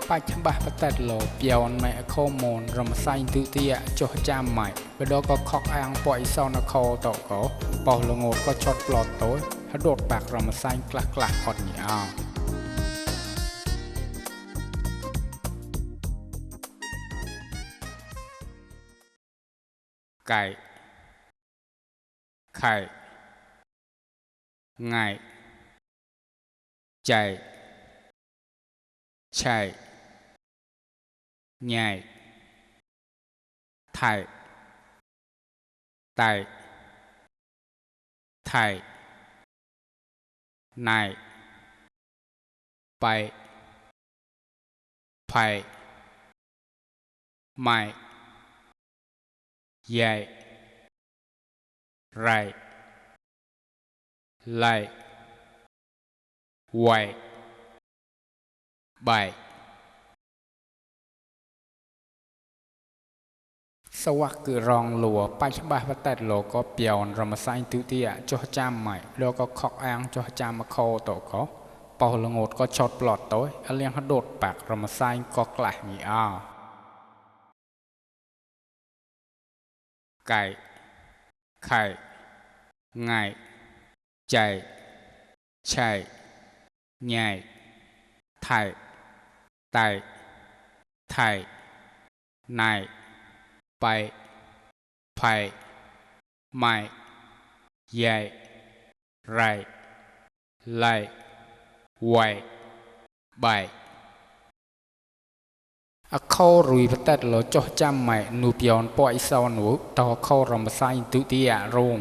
bạch bạc bắt tẹt lộ biểu mẹ khô mồn rầm xanh tự tia cho cha mày bây đó có khóc ăn bội sau nó khô tổ có bỏ lô ngột có chót lọt tối hắn đột bạc rầm xanh clac clac còn nhỉ cày khải ngài chạy chạy nhảy thải tài thải này bay phải mày dạy right lại quay bàiสวักคือรองหลัวไปฉบับวัตถุโลก็เปียวรำไส้ตุติยะจ่อจามใหม่แล้วก็ขอกอ้างจ่อจามมาโคโตก็ปอลงดก็ชดปลอดโต้เลี้ยงเขาโดดปากรำไส้ก็กลายมีอ้าไก่ไข่ไงใจใช่ใหญ่ไทยไตไทยนายไปไผ่ไม้ใหญ่ไรไล่ไวใบเข้ารุยประเทศเราจ่อจำใหม่นูเปียนปล่อยสาวหนูต่อเข้ารำไส้ตุติยะรง